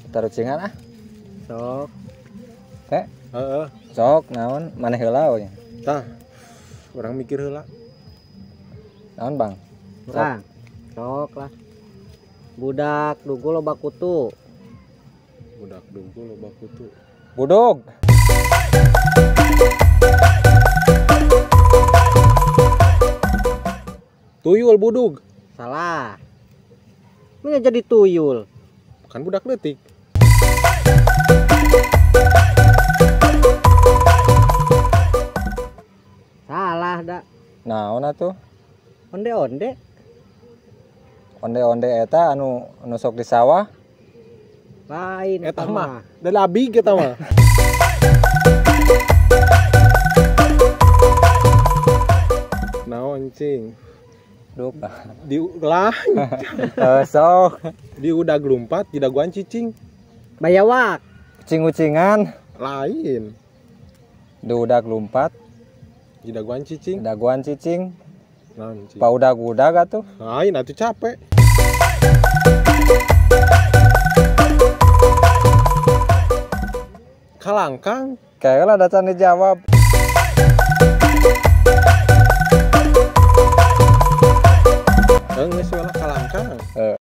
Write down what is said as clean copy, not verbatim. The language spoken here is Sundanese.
Tarucingan ah. Sok. Teh. Heeh. Sok naon maneh heula we. Tah. Urang mikir heula. Naon, Bang? Urang. Sok lah. Budak dugu loba kutu. Budak dugu loba kutu. Budug. Tuyul budug. Salah. Mun jadi tuyul. Kan budak leutik. Salah da. Naon atuh? Onde-onde. Onde-onde eta anu anu sok di sawah. Lain eta mah. Da labig eta mah. Naon cing? Duk. Di lah. Sok. Di udag lumpat, di daguan cicing. Bayawak. Ucing-ucingan. Lain. Di udag lumpat. Di daguan cicing. Daguan cicing. Naon cing? Paudag-udag atuh. Lain atuh capek. Kalangkang. Kayaknya lah dacan dijawab. Geus we lah kalangkang.